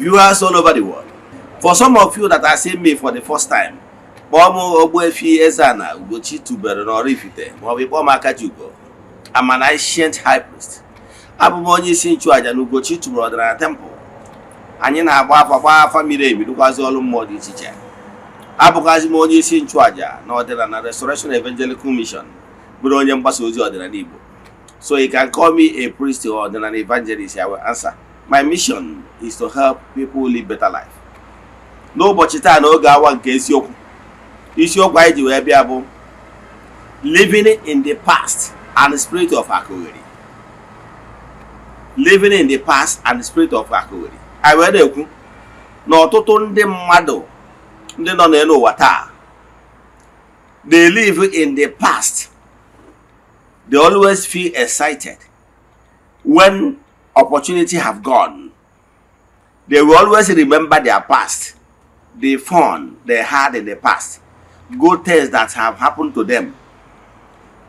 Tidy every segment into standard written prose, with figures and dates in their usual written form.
Viewers all over the world, for some of you that are seeing me for the first time, kpọọ m Ogbuefi Eze-Ana Ugochi tubelu n'Oraifite maọbụ ịkpọọ m Akajiugo. I'm an ancient high priest. Abụ m onye isi nchụaja na Ugochi tubelu ọdịnala temple. Anyị na-agba afa, gbaa afa miri emi, rụkwazi ọrụ mmụọ dị iche iche. Abụkwazi m onye isi nchụaja na ọdịnala Restoration Evangelical Mission, bụrụ onye mgbasa ozi ọdịnala Igbo. So you can call me a priest or ọdịnala evangelist, I will answer. My mission is to help people live better life. N'ụbọchị taa, n'oge awa nke isiokwu, isiokwu anyị ji wee bịa bụ living in the past and the spirit of Akogheri. Living in the past and the spirit of Akogheri. Anyị wee na-ekwu na ọtụtụ ndị mmadụ ndị nọ n'elu ụwa taa, they live in the past. They always feel excited when opportunity have gone. They will always remember their past, the fun they had in the past, good things that have happened to them.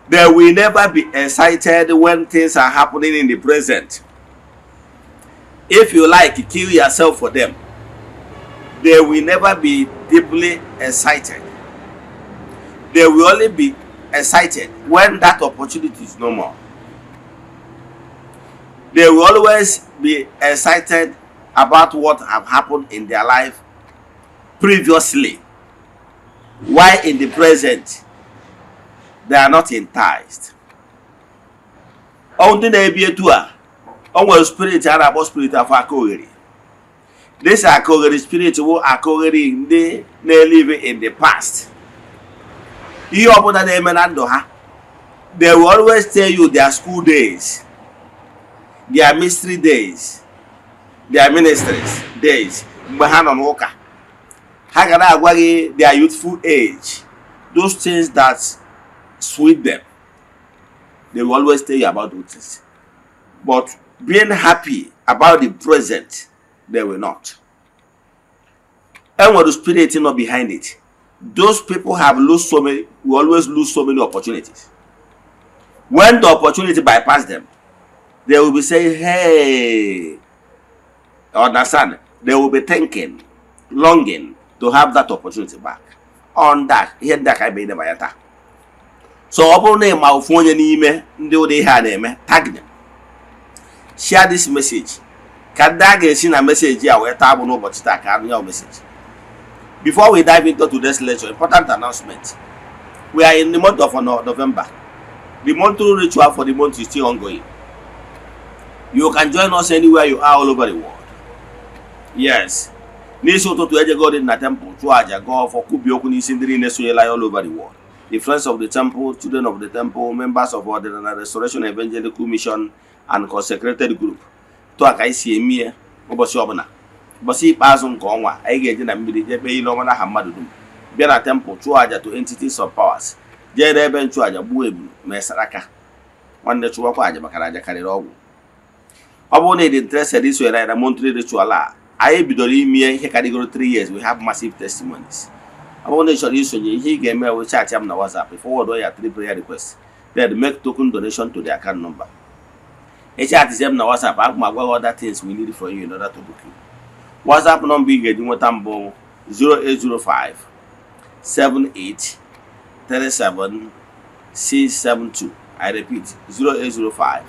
They will never be excited when things are happening in the present. If you like, kill yourself for them, they will never be deeply excited. They will only be excited when that opportunity is no more. They will always be excited about what have happened in their life previously, while in the present they are not enticed. Ọ ndị na-ebi etu a, o nwere spirit a na-akpọ spirit of Akogheri. This Akogheri spirit bụ Akogheri ndị na-elive in the past. Ihe ọbụla na-eme na ndụ ha, they will always tell you their school days, their mystery days, their ministries days, mgbe ha nọ n'ụka. Ha ga na-agwa gị their youthful age, those things that sweet them. They will always tell you about those things, but being happy about the present, they will not. Enwere spirit nọ behind it. Those people have lose so many, will always lose so many opportunities. When the opportunity bypass them, they will be saying, "Hey," understand? They will be thinking, longing to have that opportunity back. On that, ihe ndị a ka anyị bụ ịneba ya taa. So ọ bụrụ na ị ma ofu onye n'ime ndị ụdị ihe a na-eme, tag them, share this message, ka ndị a ga-esi na message a wee taa bụ n'ụbọchị taa ka anụ ya message. Before we dive into today's lecture, important announcement. We are in the month of November. The monthly ritual for the month is still ongoing. You can join us anywhere you are all over the world. Yes, n'isi ụtụtụ ejego dị na temple chụọ aja, gọọ ọfọ, kwubie okwu n'isi ndị niile sonyela ya all over the world, the friends of the temple, children of the temple, members of Ọdịnala Restoration Evangelical Mission and consecrated group. Tụa ka anyị si eme ya ụbọchị ọbụla. Ụbọchị ikpeazụ nke ọnwa, anyị ga-eje na mmiri jee kpee ile ọma n'aha mmadụ dum, bịa na temple chụọ aja to entities of powers, jee n'ebe nchụaja gbuo ebulu mee saraka. Nwanne, chụwakwa aja, maka na aja karịrị ọgwụ. Ọ bụrụ na ị dị interested isonyere anyị na monthly ritual a anyị bidoro ime ihe karịgoro 3 years, we have massive testimonies. Ọ bụrụ na ị chọrọ isonye, ihe ị ga-eme wụ chat m na WhatsApp, forward ya three prayer requests, then make token donation to the account number. Ị chatzie m na WhatsApp, aga m agwa gị other things we need from you in order to book you. WhatsApp number ị ga-eji nweta m bụ 0805 78 37 672. I repeat, 0805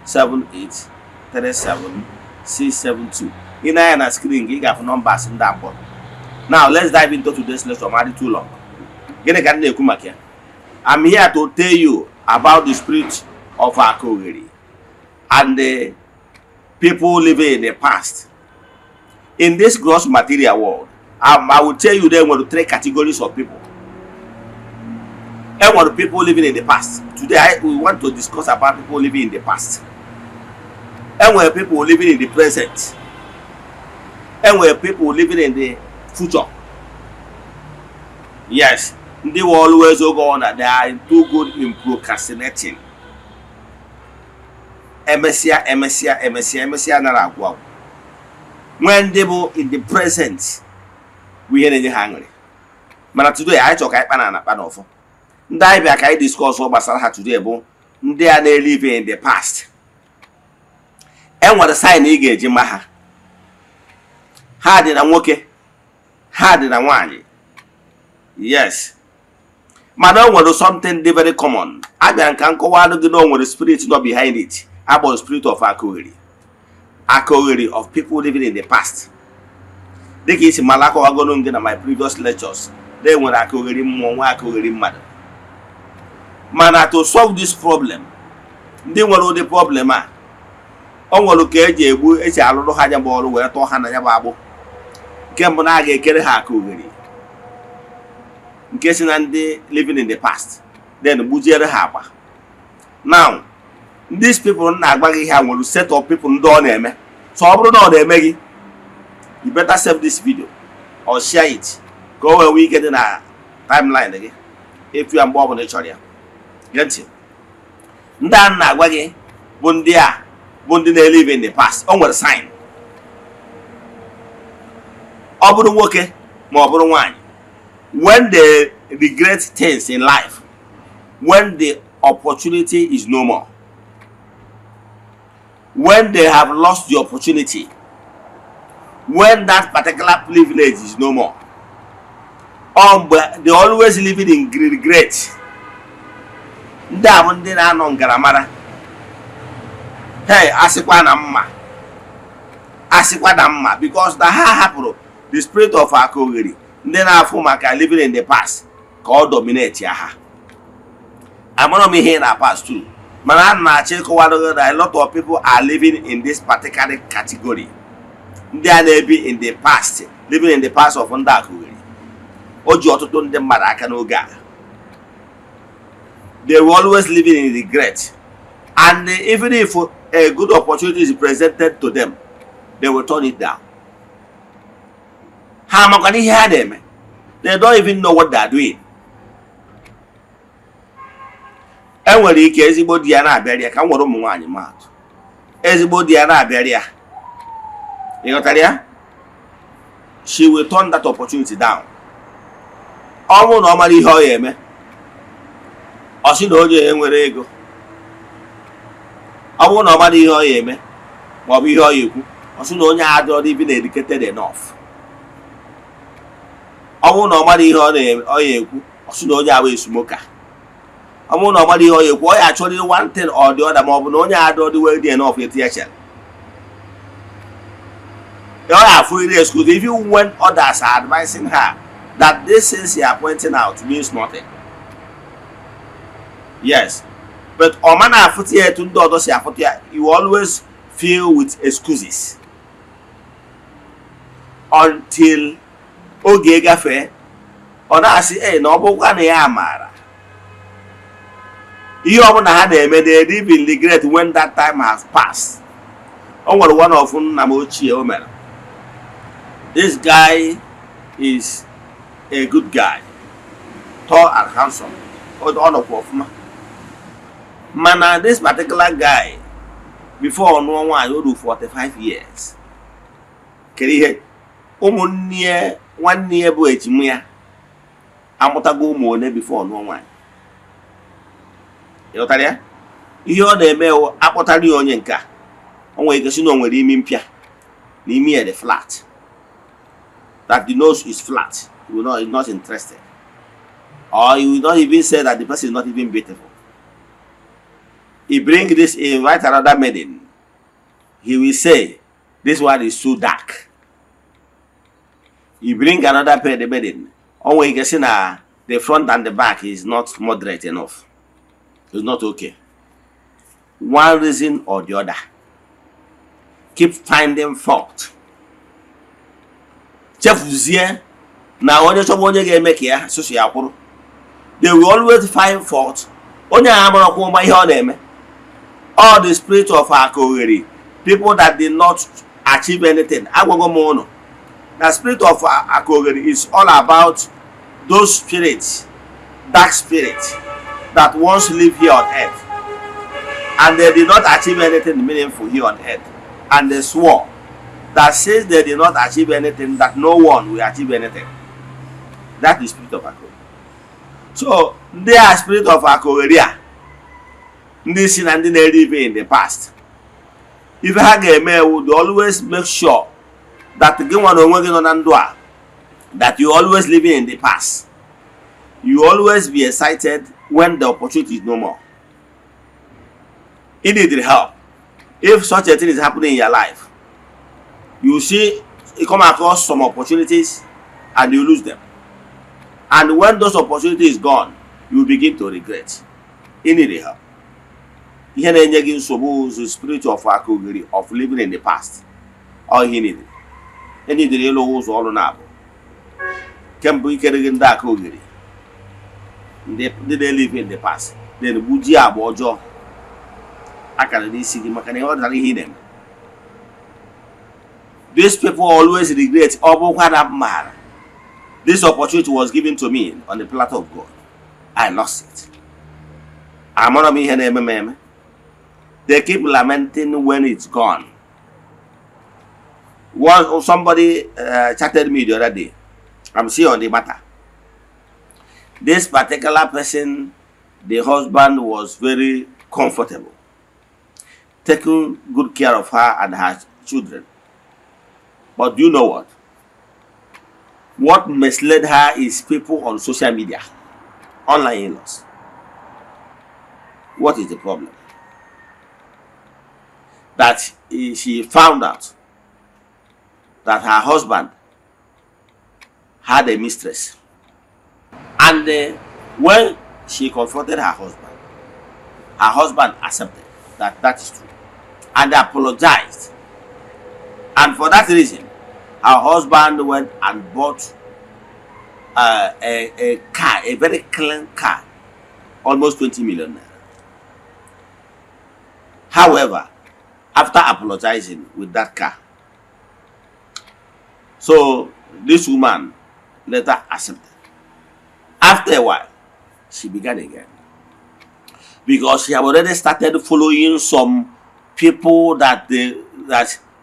78 37 672. Ị na-anya na screen gị, ị ga-afụ numbers ndị a kpọrọ. Now let's dive into today's lecture. Ma dị too long, gịnị ka m na-ekwu maka ya? I'm here to tell you about the spirit of Akogheri and the people living in the past. In this gross material world, I will tell you there were three categories of people. There were people living in the past. Today we want to discuss about people living in the past. There were people living in the present. There were people living in the future. Yes, ndị were always oge ọ na they are too good in procrastinating. Emesịa, emesịa, emesịa, emesịa nara agwụ agwụ. Nwee ndị bụ in the present bụ ihe na-enye ha aṅụrị. Mana today anyị chọrọ ka anyị kpa na akpa n'ọfọ. Ndị anyị bịa ka anyị discuss gbasara ha today bụ ndị a na-elive in the past. E nwere sign ị ga-eji ma ha. Ha dị na nwoke, ha dị na nwanyị, yes, mana o nwere something dị very common. Abịara nka nkọwa gị na o nwere spirit nọ behind it, akpọrọ spirit of akụgheri, akụgheri of people living in the past. Dịka isi mara, akọwagoro m gị na my previous lectures na enwere akụgheri mmụọ, nwa akụgheri mmadụ. Mana to solve this problem, ndị nwere ụdị problem a, o nwere ka eji egbu esi alụrụ ha nya bụ ọrụ wee tụọ ha na ya bụ agbụ. Nke mbụ, na a ga-ekere ha akụgheri nke si na ndị living in the past, then gbujiere ha agba. Now, these people na-agwa gị ihe a nwere set of people ndị ọ na-eme. So ọ bụrụ na ọ na-eme gị, you better save this video or share it ka o wee nwee ike dị na timeline gị efu ya mgbe ọ bụla ị chọrọ ya. Gee ntị, ndị a na-agwa gị bụ ndị a bụ ndị na-elive in the past. O nwere sign. Ọ bụrụ nwoke ma ọ bụrụ nwaanyị, when they regret things in life when the opportunity is no more, when they have lost the opportunity, when that particular privilege is no more, ọ mgbe they always living in regret. Ndị a bụ ndị na-anọ ngaramara. Hey, asịkwa na mma, asịkwa na mma, because na ha hapụrụ the spirit of akụgheri, ndị na-afụ maka living in the past, ka ọ dominate ya ha. Amara m ihe ị na-pass through, mana a na-achọ ịkọwara gị na a lot of people are living in this particular category, ndị a na-ebi in the past, living in the past of ndị akụgheri. O ji ọtụtụ ndị mmadụ aka n'oge a. They were always living in regret, and even if a good opportunity is presented to them, they will turn it down. Ha amakwana ihe ha na-eme. They don't even know what they are doing. E nwere ike ezigbo di ya na-abịarị ya, ka m nwere ụmụ nwaanyị maatụ, ezigbo di ya na-abịarị ya, ị ghọtara ya, she will turn that opportunity down. Ọ bụrụ na ọ mara ihe ọ ya eme, ọ sị na onye enwere ego. Ọ bụrụ na ọ mara ihe ọ ya eme ma ọ bụ ihe ọ ya ekwu, ọ sị na onye a adịrọ even educated enough. Ọ bụrụ na ọ mara ihe ọ ya ekwu, ọ sị na onye ahụ smoker. Ọ bụrụ na ọ mara ihe ọ ya ekwu, ọ ya achọrọ one thing or the other, ma ọ bụ na onye a adịrọ dị wealthy enough etu ya chere. Ọ ya afụrịrị excuse even when others are advising her that this things you are pointing out means nothing. Yes, but ọ ma na-afụta ya etu ndị ọzọ si afụta ya. You always feel with excuses until oge gafee, ọ na-asị ee na ọ bụkwa na ya maara ihe ọbụla ha na-eme. They live in regret when that time has passed. O nwere one of nna m ochie o mere. This guy is a good guy, tall and handsome, ọ nọkwa ọfụma. Mana this particular guy, before ọ nụọ nwaanyị, o ruru 45 years. Kedu ihe ụmụnne ya, nwanne ya bụ ejima ya amụtago ụmụ ole before ọ nụọ nwaanyị? Ịghọtara ya? Ihe ọ na-eme wụ akpọtara ya onye nke a, o nwere ike sị na o nwere imi mpịa, na imi ya dị flat, that the nose is flat. He will not, is not interested, or he will not even say that the person is not even beautiful. He bring this, he invite another maiden, he will say this one is too dark. He bring another pair, the maiden, o nwere ike sị na the front and the back is not moderate enough, it's not okay. One reason or the other, keep finding fault. Chefuzie na onye chọba onye ga-eme ka ya sụsụ ya kwụrụ. They will always find fault. Onye a amarakwa ụma ihe ọ na-eme. All the spirit of akoghere, people that did not achieve anything. Agwago m ụnụ na spirit of akoghere is all about those spirits, dark spirits that once live here on earth and they did not achieve anything meaningful here on earth, and they swore that since they did not achieve anything, that no one will achieve anything. That is spirit of akoghere. So ndị a, spirit of akoghere a, ndị si na ndị na-eri ife in the past, ife ha ga-eme ewu, they always make sure That gị nwa na onwe gị nọ na ndụ a, that you always living in the past, you always be excited when the opportunity is no more. You need help. If such a thing is happening in your life, you see, you come across some opportunities and you lose them, and when those opportunities is gone, you begin to regret. You need help. Ihe na-enye gị nsogbu is the spirit of akụgiri, of living in the past. Ọ ihe need enidiri ịlụ ụzọ ọrụ na-abụ kemgbe ikere gị ndị aka ogiri, ndị na-elive in the past, then gbujie agba ọjọọ akara n'isi gị maka na ihe ọ dara ihe ị na-eme. These people always regret, ọ bụkwa na m maara this opportunity was given to me on the platter of gold, I lost it. Amara m ihe na-eme m eme. They keep lamenting when it's gone. One somebody chatted me the other day. I'm still on the matter. This particular person, the husband was very comfortable, taking good care of her and her children. But do you know what? What misled her is people on social media, online in-laws. What is the problem? That she found out that her husband had a mistress. And when she confronted her husband accepted that that is true and apologized. And for that reason, her husband went and bought a car, a very clean car, almost 20 million naira. However, after apologizing with that car, so this woman later accepted. After a while, she began again, because she had already started following some people that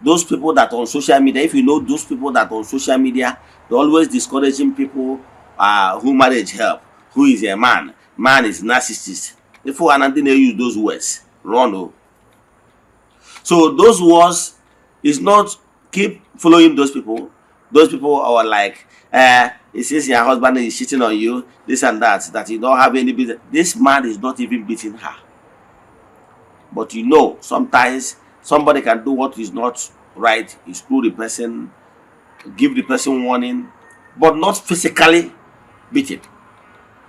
those people that on social media. If you know those people that on social media, they're always discouraging people who marriage help, who is a man, man is narcissist. If one and they use those words, run oh. So those words is not, keep following those people. Those people are like, it says your husband is cheating on you, this and that, that you don't have any business. This man is not even beating her. But sometimes somebody can do what is not right, you screw the person, give the person warning, but not physically beating.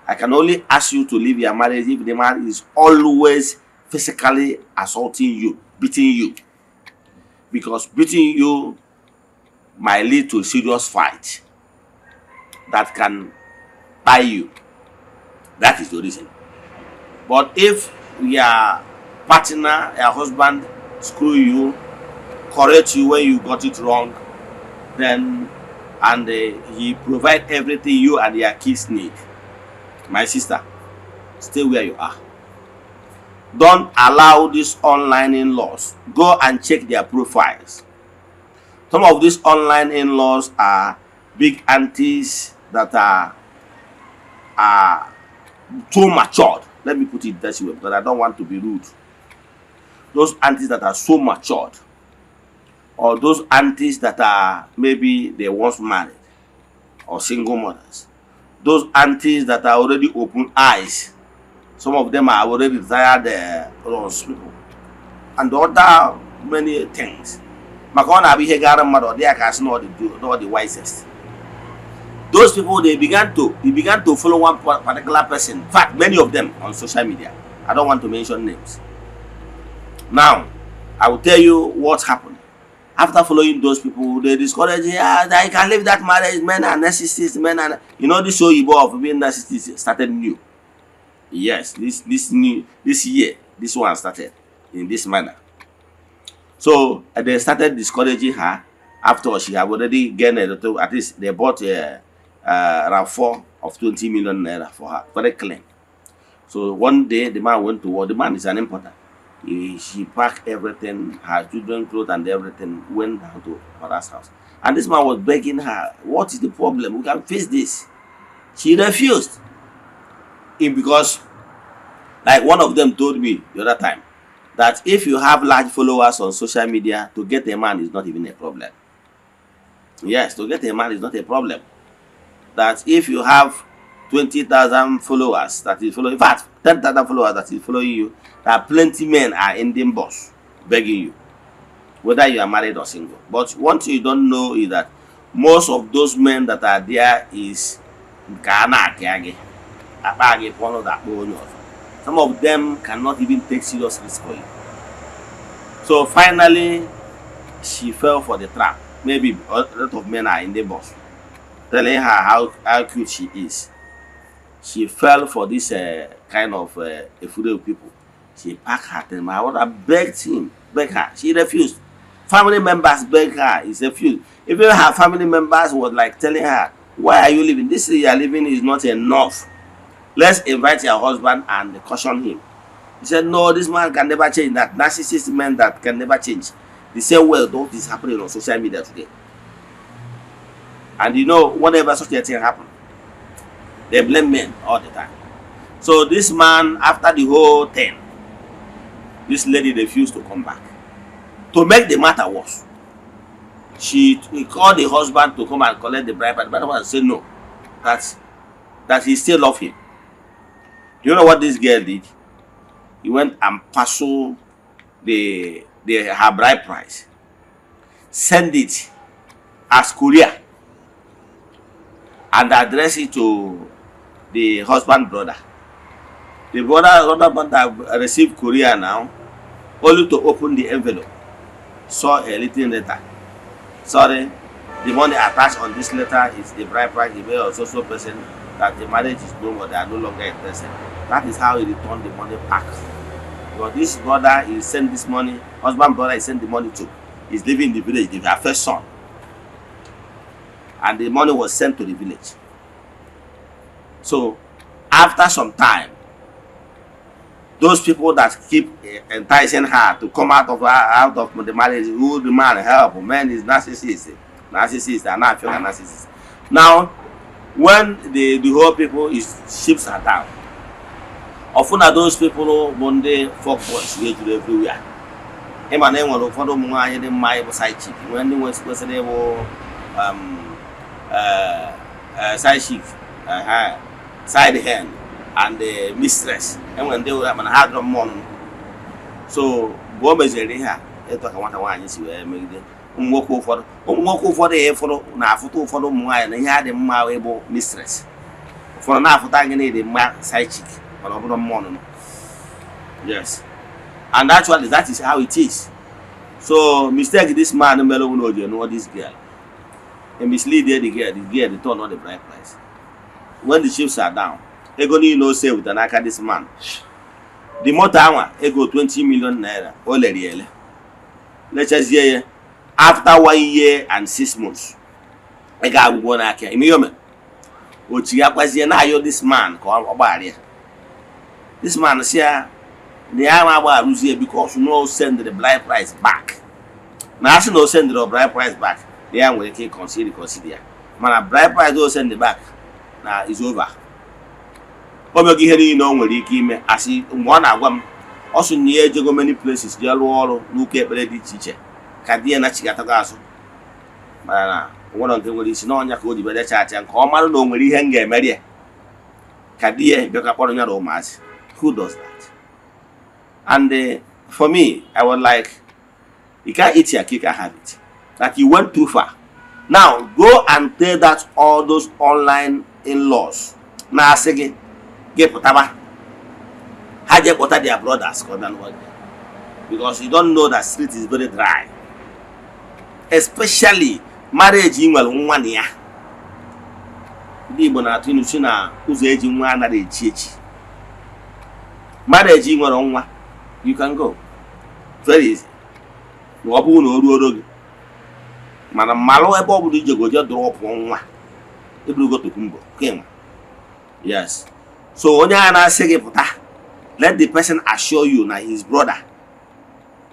I can only ask you to leave your marriage if the man is always physically assaulting you, beating you. Because beating you might lead to a serious fight that can buy you. That is the reason. But if your partner, your husband, screw you, correct you when you got it wrong, then and he provide everything you and your kids need, my sister, stay where you are. Don't allow these online in-laws. Go and check their profiles. Some of these online in-laws are big aunties that are too matured. Let me put it this way, because I don't want to be rude. Those aunties that are so matured, or those aunties that are maybe they once married or single mothers, those aunties that are already open eyes, some of them are already retired people, and other many things. Maka ọ na-abụ ihe gara mmadụ, ọ dị ya ka asị na ọ dị wisest. Those people, they began to follow one particular person, in fact, many of them on social media. I don't want to mention names now. I will tell you what happened. After following those people, they discourage, yeah, that you can leave that marriage, men are narcissists, men are, this oyibo of being narcissist started new. Yes, this new, this year, this one started in this manner. So they started discouraging her after she had already gained a little. At least they bought a RAV4 of 20 million naira for her, very clean. So one day the man went to work. The man is an importer. She packed everything, her children clothes and everything, went down to mother's house. And this man was begging her, "What is the problem? We can face this." She refused. In because, like one of them told me the other time, that if you have large followers on social media, to get a man is not even a problem. Yes, to get a man is not a problem. That if you have 20,000 followers that is following, in fact, 10,000 followers that is following you, that plenty men are in the bus begging you, whether you are married or single. But what you don't know is that most of those men that are there is nke a na-akịa gị akpa gị pụọ n'ụzọ akpa onye ọzọ. Some of them cannot even take serious risk for you. So finally, she fell for the trap. Maybe a lot of men are in the bus telling her how cute she is. She fell for this kind of Efure people. She packed her thing. My brother begged him, begged her. She refused. Family members begged her. He refused. Even her family members was like telling her, "Why are you leaving? This you are leaving is not enough. Let's invite your husband and caution him." He said, "No, this man can never change." That narcissist men that can never change. The same way what is happening on social media today. And whenever such a thing happen, they blame men all the time. So this man, after the whole thing, this lady refused to come back. To make the matter worse, she he called the husband to come and collect the bride price. The bride said no, that he still love him. Do you know what this girl did? He went and parcel the her bride price, send it as courier, and address it to the husband brother. The brother received courier now, only to open the envelope, saw a little letter. "Sorry, the money attached on this letter is the bride price the way of so so person, that the marriage is no more, they are no longer interested." That is how he returned the money back. Because this brother he sent this money, husband brother he sent the money to, is living in the village, their first son. And the money was sent to the village. So after some time, those people that keep enticing her to come out of the marriage, who the man help, man is narcissist, narcissist, and not feel narcissist. Now, when the whole people is ships are down, often na those people bụ ndị fuck boys ga-ejuru everywhere. Ịma na e nwere ụfọdụ ụmụ nwaanyị dị mma ịbụ side chick, nwee ndị kwesịrị ịbụ side chick, side hen and the mistress. Enwere ndị nwere mana ha dọrọ mmụọ ọnụnụ. So mgbe o meziri ihe a, ịtọ ka nwata nwaanyị si wee megide ụmụ nwoke ụfọdụ, ụmụ nwoke ụfọdụ ya ịfụrụ na-afụta ụfọdụ ụmụ nwaanyị na ihe a dị mma ịbụ mistress, ụfọdụ na-afụta gị na ịdị mma side chick, mana ọ bụrụ mmụọ ọnụnụ. Yes, and actually that is how it is. So mistake this man mere bụ na o ji nụọ this girl, he mislead the girl. The girl return all the bride price. When the chips are down, ego niile o save n'aka this man, the moto anwa ego 20 million naira, o lere ya ele, lechazie ya. After one year and 6 months, ego agwụgwọ n'aka ya. Ime ihe o mere, o chigakwazie na-ayọ this man ka ọ gbaghara ya. This man si ya na ya ma agbagharụzie because no send the bride price back, na asị na o send the bride price back, na ya nwere ike consider consider ya, mana bride price o send back na is over. O mego ihe niile o nwere ike ime. Asị mgbe ọ na-agwa m, ọ sị na ya ejego many places jee rụọ ọrụ n'ụka ekpere dị iche iche ka di ya nachigatago azụ, mana na nwere nke nwere isi n'ọnya ka o ji bịa chaatị nke ọ mara na o nwere ihe m ga-emeri ya ka di ya bịa ka kpọrọ ya na ụmụazị. Who does that? And for me, I was like, you can't eat your cake and have it. That you went too far. Now go and tell that all those online in-laws na-asị gị gị pụtaba, ha jee kpọta their brothers ka ọ bịa n'ụwa gị, because you don't know that street is very dry, especially marriage ị nwere nwa na ya. Ndị Igbo na-atụ ilu si na ụzọ eji nwa anaghị echi echi. Marriage ị nwere nwa, you can go very easy ma ọ bụrụ na o ruoro gị, mana mmalụ ebe ọ bụla ije goje drop nwa eburugo tokumbo kema. Yes, so onye a na-asị gị pụta, let the person assure you na his brother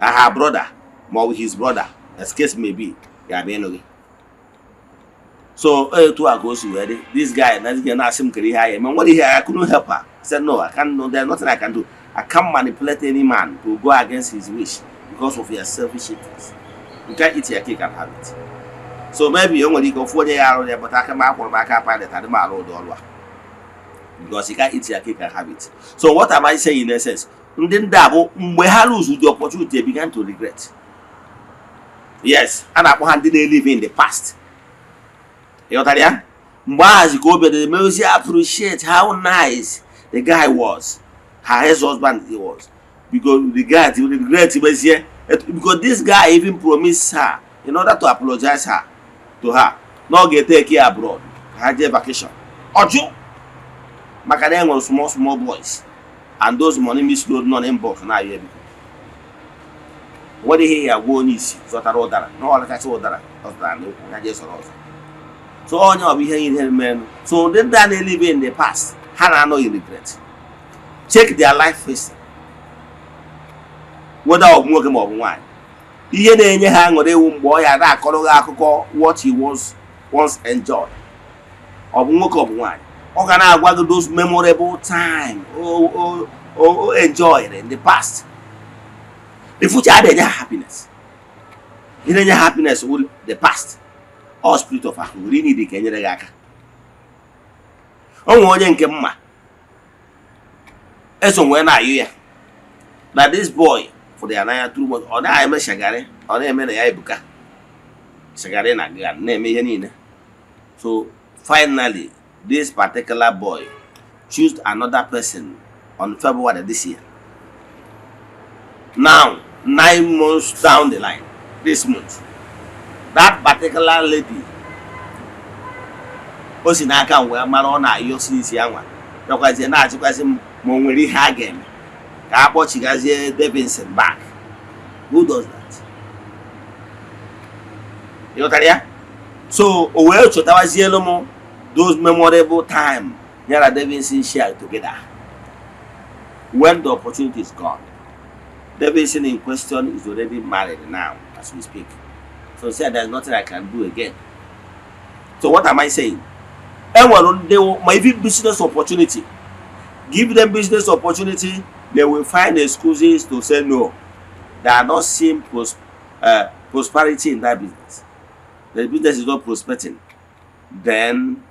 na her brother ma ọ bụ his brother, as case may be, ga-abịa ịnụ gị. So etu a ka o si wee dị. This guy na this guy na-asị m kere ihe ahụ eme nwere ihe. I couldn't help her. I said, "No, I can't. No, there's nothing I can do. I can't manipulate any man to go against his wish because of your selfish interest. You can't eat your cake and have it." So maybe o nwere ike ofu onye ya arụ ya, but aka m akwụrụ m aka pilot, adị m arụ ụdị ọrụ a, because you can't eat your cake and have it. So what am I saying in essence? Ndị a bụ mgbe ha lose the opportunity, they began to regret. Yes, a na-akpọ ha ndị na-live in the past. Ịghọtara ya? Mgbe ahazi ka o bịara emezi appreciate how nice the guy was, her ex-husband he was, because the guy regret mezie, because this guy even promised her, in order to apologize her to her, na ọ ga-eteke ya abroad ka ha jee vacation. Ọjụ, maka na e nwere small small boys and those money misload nọ n'inbox na-ayọ ebiko. Nwere ihe ya gwa onye isi zọtara ụdara na ọ lakacha ụdara ọ zụtara n'okwu ya jee sọrọ ọzọ. So onye ọ bụ ihe ihe merenụ. So ndị a na-elive in the past, ha na-anọghị regret. Check their life history, whether ọ bụ nwoke ma ọ bụ nwaanyị. Ihe na-enye ha aṅụrị ewu mgbe ọ ya na-akọrọ gị akụkọ what he was once enjoyed. Ọ bụ nwoke, ọ bụ nwaanyị, ọ ga na-agwa gị those memorable time o enjoyed in the past. The future adịghị enye ha happiness. Ihe na-enye ha happiness wụ the past. All spirit of ahụ need ka enyere gị aka. O nwere onye nke mma eso wee na-ayụ ya na this boy fụrụ ya n'anya too much. Ọ naghị eme shagharị, ọ na-eme na ya ebuka shagharị na ga na-eme ihe niile. So finally, this particular boy choose another person on February this year. Now, 9 months down the line, this month, that particular lady o si n'aka m wee mara ọ na-ayọ since ya nwa bịakwazie na-achịkwasị m ma o nwere ihe a ga-eme ka a kpọchigazie Davidson back. Who does that? Ị ghọtara ya? So o wee chọtawazielu m those memorable time ya na Davidson share together. When the opportunity is gone, Davidson in question is already married now as we speak. So say there's nothing I can do again. So what am I saying? Enwere ndị ma even business opportunity, give them business opportunity, they will find excuses to say no. They are not seeing prosperity in that business. The business is not prospecting. Then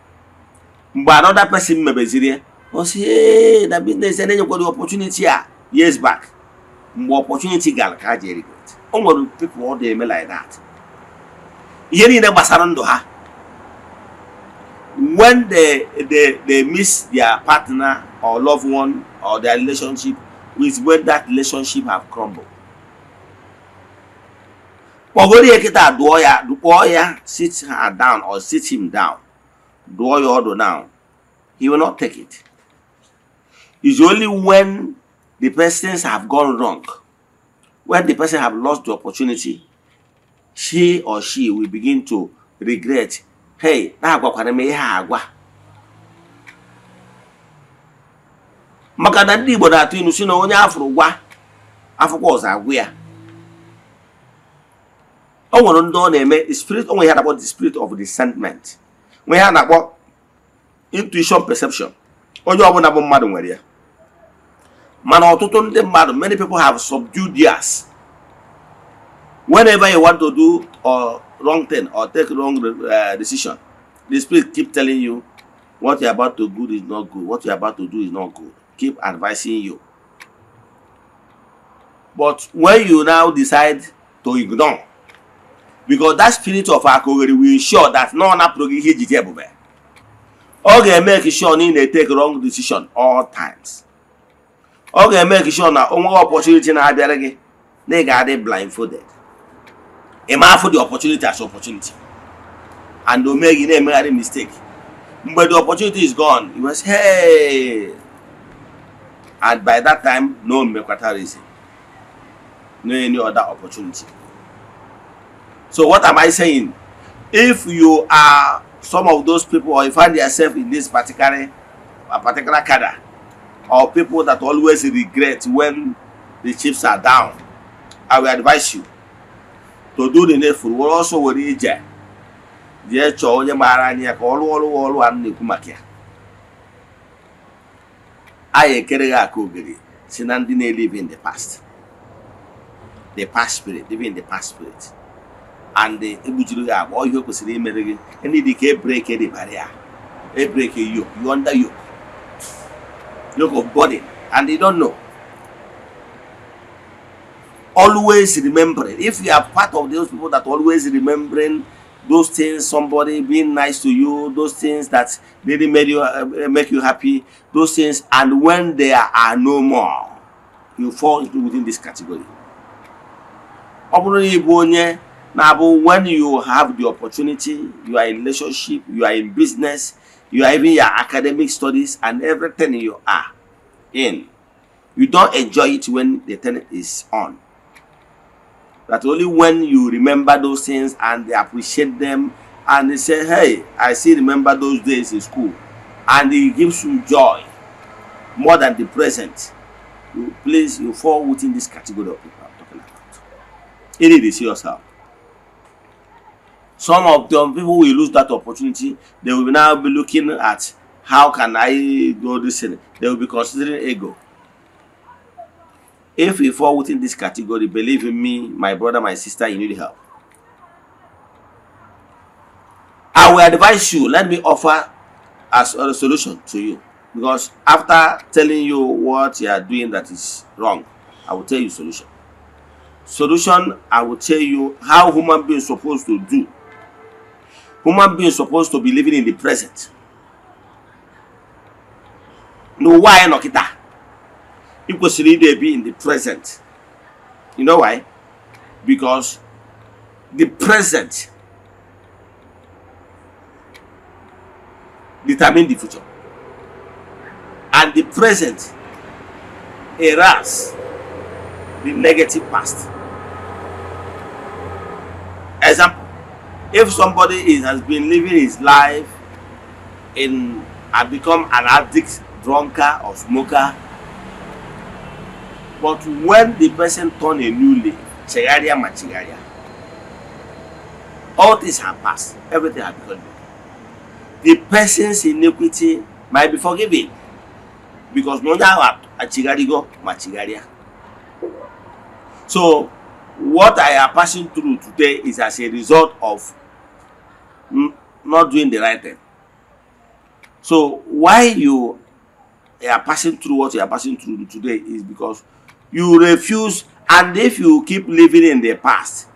mgbe another person mebeziri ya, ọ sị, "Hey, na business ya na-enyekwara opportunity a years back." Mgbe opportunity gara ka ha ji regret. O nwere people ọ dị-eme like that. Ihe niile gbasara ndụ ha, when they miss their partner or loved one or their relationship, is when that relationship have crumbled. Kpọgoro ya kịta, dụọ ya, kpọọ ya, sit her down or sit him down, dụọ ya ọdụ now, he will not take it. It's only when the persons have gone wrong, when the person have lost the opportunity, she or she will begin to regret, "Hey, na-agwakwara m ihe a agwa." Maka na ndị Igbo na-atụ ilu si na onye afụrụ gwa afụkwa ọzọ agwụ ya. O nwere ndị ọ na-eme spirit, o nwere ihe a na-akpọ the spirit of discernment, nwee ihe a na-akpọ intuition, perception. Onye ọbụla bụ mmadụ nwere ya, mana ọtụtụ ndị mmadụ, many people have subdued theirs. Whenever you want to do or wrong thing or take wrong decision, the spirit keep telling you what you're about to do is not good, what you're about to do is not good, keep advising you. But when you now decide to ignore, because that spirit of akoghere will ensure that na ọ napụrụ gị ihe ejiji ebube, ọ ga-eme sure na ị na-etake wrong decision all times. Ọ ga-eme sure na o nweghị opportunity na-abịara gị na ị ga-adị blindfolded. Ị ma afụ the opportunity as opportunity, and o mee gị na-emegharị mistake. Mgbe the opportunity is gone, you will say, "Hey," and by that time, no mmekwata reason, no any other opportunity. So what am I saying? If you are some of those people, or you find yourself in this particular cadre or people that always regret when the chips are down, I will advise you to do the needful. Were ọsọ were ije jee chọọ onye maara anya ya ka ọ rụọ ọrụ ọrụ a na-ekwu maka ya. Anyị ekere gị aka ogiri si na ndị na-live in the past, the past spirit, living in the past spirit. And egbujiri gị agba ọ ihe o kwesịrị imere gị ndị ka e break the barrier, e break yoke. You under yoke of burden and you don't know. Always remembering, if you are part of those people that always remembering those things, somebody being nice to you, those things that really made you make you happy, those things, and when there are no more, you fall into within this category. Ọ bụrụ na ị bụ onye na-abụ when you have the opportunity, you are in relationship, you are in business, you are even your academic studies and everything you are in, you don't enjoy it when the thing is on, that only when you remember those things and they appreciate them and they say, "Hey, I still remember those days in school," and it gives you joy more than the present, you, please, you fall within this category of people I'm talking about. It is serious help. Some of them, people will lose that opportunity. They will now be looking at, "How can I do this thing?" They will be considering ego. If you fall within this category, believe in me, my brother, my sister, you need help. I will advise you. Let me offer as a solution to you, because after telling you what you are doing that is wrong, I will tell you solution. Solution, I will tell you how human beings supposed to do. Human beings supposed to be living in the present. N'ụwa anyị nọ kịta, ị kwesịrị ịdị ebi in the present. You know why? Because the present determine the future and the present erase the negative past. Example, if somebody has been living his life in and become an addict, drunkard or smoker, but when the person turn a new leaf, chegharịa ma chegharịa, all things have passed, everything has become new. The person's iniquity might be forgiven because na onye ahụ achigharịgo ma chigharịa. So what I am passing through today is as a result of not doing the right thing. So why you are passing through what you are passing through today is because you refuse. And if you keep living in the past,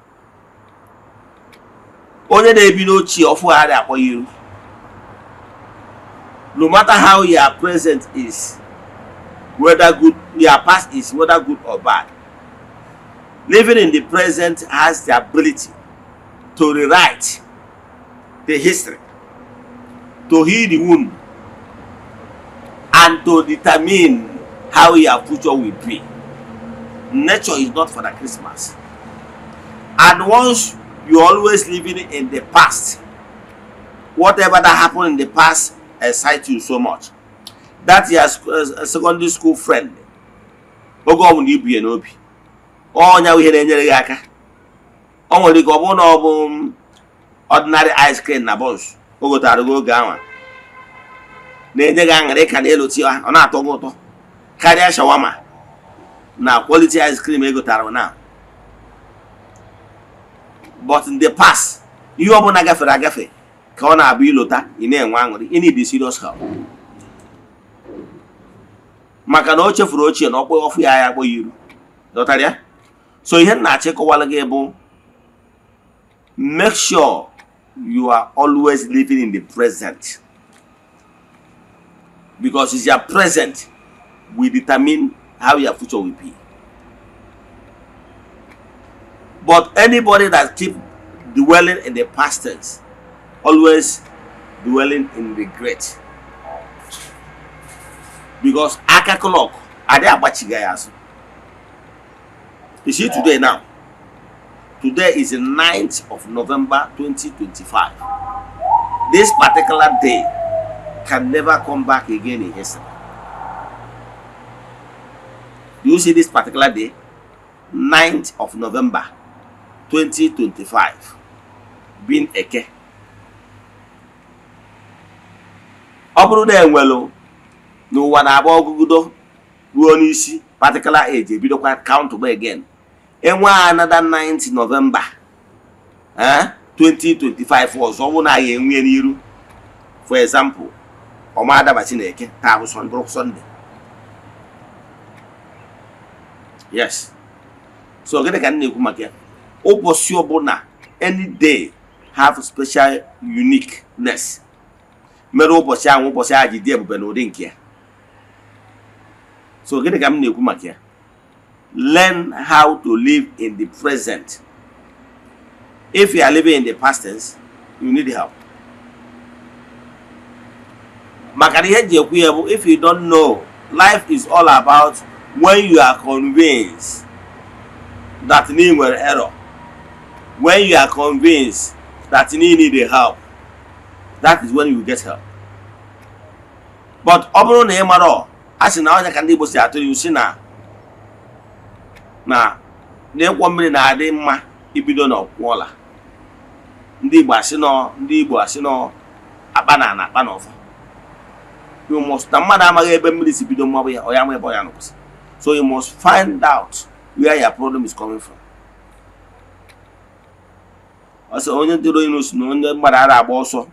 onye na-ebi n'ochie ọfụgharị akpọ ya iru. No matter how your present is, whether good, your past is, whether good or bad, living in the present has the ability to rewrite the history, to heal the wound and to determine how your future will be. Nature is not for the Christmas. And once you always living in the past, whatever that happened in the past excites you so much. That your secondary school friend, oge ọ bụla ibu ya n'obi, ọnya ihe na-enyere gị aka. O nwere ike ọ bụrụ na ọ bụ ordinary ice cream na buns o gotara gị oge ahụ na-enye gị aṅụrị ka na-elu tiwa, ọ na-atọ gị ụtọ karịa shawarma na quality ice cream egotara na. But in the past, ihe ọbụla gafere agafe ka ọ na-abụ ilota, ị na-enwe aṅụrị. Ị need serious help, maka na o chefuru ochie na ọkpọ ọfụ ya ya akpọ ya iru. Ghọtara ya? So ihe m na-achịkọwala gị bụ, make sure you are always living in the present, because it's your present will determine how your future will be. But anybody that keep dwelling in the past tense, always dwelling in regret, because aka clock adị agbachiga ya azụ. You see today now, today is the 9th of November 2025. This particular day can never come back again in history. Do you see this particular day, 9th of November 2025, being Eke? Ọ bụrụ na enwelu n'ụwa na-agba ọgụgụdo ruo n'isi particular age, ebidokwa count again, enwe another 9th November. Eh, 2025 ọzọ, ọ bụrụ na anyị enwe n'iru, for example, ọma adabachi na Eke, taa bụ Sunday, Sunday. Yes, so gịnị ka m na-ekwu maka ya? Ụbọchị ọbụla, any day have special uniqueness mere ụbọchị ahụ, ụbọchị ahụ ji dị ebube n'ụdị nke ya. So gịnị ka m na-ekwu maka ya? Learn how to live in the present. If you are living in the past tense, you need help, maka na ihe ji ekwu ya bụ, if you don't know, life is all about when you are convinced that na ị nwere error, when you are convinced that you need help, that is when you get help. But ọ bụrụ na ị mara, a sị na onye ka ndị Igbo si atụ ilu si na ịkwọ mmiri na-adị mma ibido na ọkwụọla. Ndị Igbo asị nọ, ndị Igbo asị nọ, akpa na ana akpa na ọfọ. You must na mmadụ amaghị ebe mmiri si bido mmabụ ya, ọ ya ama ebe ọ ya nọkwụsị. So you must find out where your problem is coming from. Ọsọ onye dịrị onye si na onye mmadụ ara agba ọsọ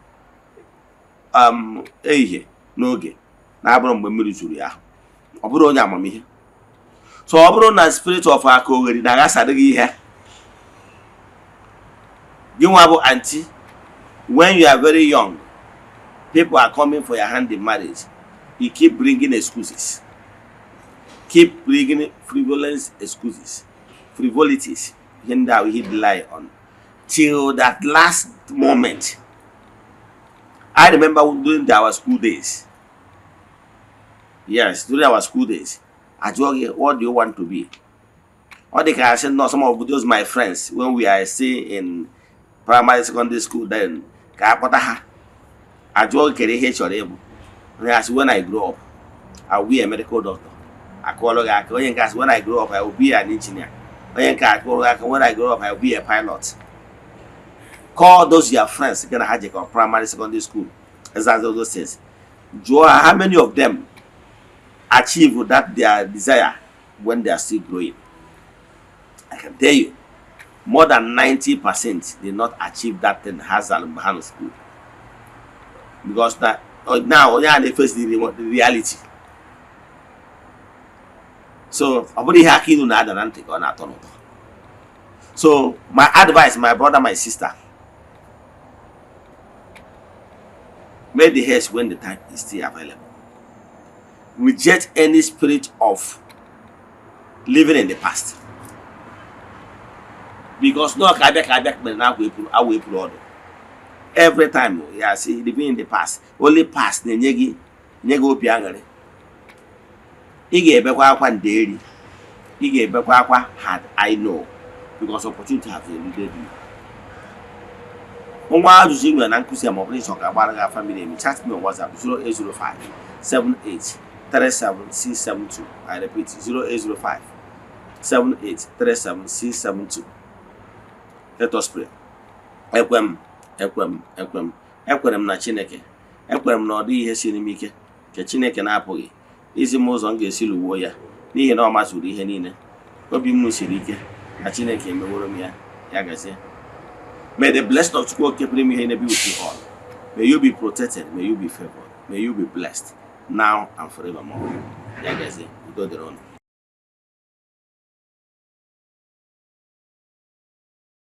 ehihie n'oge na-abụrụ mgbe mmiri zuru ya ahụ, ọ bụrụ onye amamihe. So ọ bụrụ na spirit of aka ogheri na-aghasara gị ihe gị nwa bụ aunty, when you are very young, people are coming for your hand in marriage, you keep bringing excuses, keep bringing frivolous excuses, frivolities, ihe ndị ahụ, ihe rely on till that last moment. I remember during our school days, yes, during our school days, ajụọ gị, "What do you want to be?" Ọ dị ka asị nọ, some of those my friends, when we are still in primary, secondary school then, ka akpọta ha, ajụọ gị, "Kere ihe ị chọrọ ịbụ?" Onye asị, "When I grow up, I will be a medical doctor." Akụọlụ gị aka. Onye nke asị, "When I grow up, I will be an engineer." Onye nke akụọlụ gị aka, "When I grow up, I will be a pilot." Call those your friends gị na ha jekọ primary, secondary school, exactly those things, jụọ ha how many of them achieve that their desire when they are still growing. I can tell you more than 90% did not achieve that thing ha zara mgbe ha nọ school, because na now onye a na-efesi the reality. So ọ bụrụ ihe aka ilu na-ada na ntị ka ọ na-atọ n'ụtọ. So my advice, my brother, my sister, make the haste when the time is still available. Reject any spirit of living in the past, because no ka abịa ka abịa mere na akwa epuru awa epuru ọdụ. Every time ya see living in the past, only past na-enye gị, nye gị obi aṅụrị. Ị ga-ebekwa akwa nderi, ị ga-ebekwa akwa had I know, because opportunity has eluded you. Nwa ajụjụ ị nwere na nkụzi a, ma ọ bụrụ ịchọ ka agbara gị afa miri emi, chat me on WhatsApp 0805 78 37672. I repeat, 0805 78 37672. Let us pray. Ekwe m, ekwe m, ekwe m, ekwere m na Chineke. Ekwere m na ọ dịghị ihe siri m ike nke Chineke na-apụghị izi m ụzọ m ga-esi lụwuo ya, n'ihi na ọ mazuru ihe niile. Obi m siri ike na Chineke emeworo m ya. Ya gazie. May the blessing of Chukwu Okike pụrụ ime ihe be with you all. May you be protected, may you be favored, may you be blessed now and forevermore. Ya gazie, udo dịrị unu.